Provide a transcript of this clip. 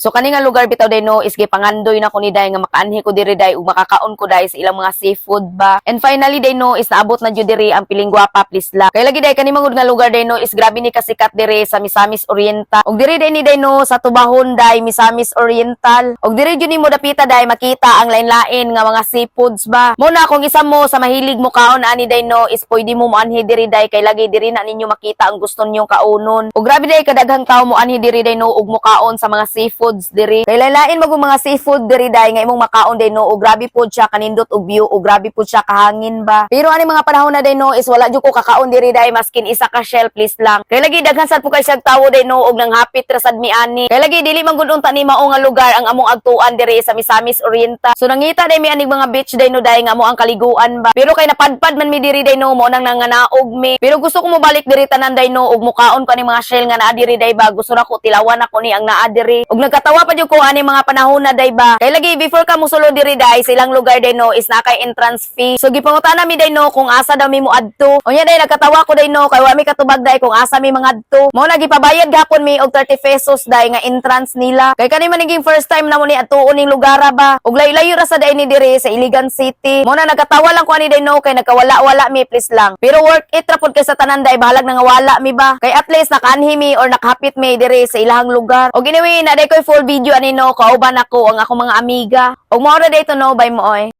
So kani nga lugar bitaw day no is gipangandoy na ko ni day nga makaanhi ko diri day ug makakaon ko day sa ilang mga seafood ba. And finally day no is naabot na jud diri ang piling gwapa, please lang. Kay lagi day, kani mangud nga lugar day no is grabe ni kasikat diri sa Misamis Oriental. Ug diri day ni day no sa Tubahon day, Misamis Oriental. Ug diri jud nimo dapita day makita ang lain-lain nga mga seafoods ba. Mo na kung isa mo sa mahilig mo kaon ani day no is pwede mo moanhi diri day, kay lagi diri na ninyo makita ang gusto ninyong kaunon. Ug grabe day kadaghang tao mo anhi diri day no ug mokaon sa mga seafoods diri. Kay lain-lain magong mga seafood diri day nga imong makaon day no, ug grabe pod siya kanindot og view, ug grabe pod siya kahangin ba. Pero ani mga panahon na day no is wala jud ko kakaon diri day maskin isa ka shell, please lang. Kay lagi daghan sad po kay siyag tawo day no ug nanghapit ra sad mi ani. Kay lagi dili man gud unta ni mao nga lugar ang among agtuan diri sa Misamis Oriental. So nangita day mi anig mga beach day no day nga mo ang kaliguan ba. Pero kay napadpad man mi diri day no, mo nang nanganaog mi. Pero gusto ko mobalik diri tanan day no ug mukaon ko ani mga shell nga naa diri day ba. Gusto ra ko tilawan ako ni ang naa diri. Ug nagkatawa pa jud ko ani mga panahon na day ba. Kay lagi before ka mosulod diri day sa ilang lugar day no is naa kay entrance fee. So gipangutana mi day no kung asa daw mi moadto. Unya day nagkatawa ko day no kay wa mi katubag day kung asa mi mangadto. Mo na gipabayad gapon mi og 30 pesos day nga entrance nila. Kay kani man naging first time na mo ni adtuon ning lugar ba. Ug layo-layo ra sa day ni diri sa Iligan City. Mo na nagkatawa lang ko ani day no kay nagkawala-wala mi, please lang. Pero worth it ra pud kay sa tanan day, bahalag nangawala mi ba. Kay at least nakaanhi mi or nakahapit mi diri sa ilahang lugar. Og anyway, na day koy full video ani no, kauban ako ang akong mga amiga. Og mao ra day to no, bye mo oy.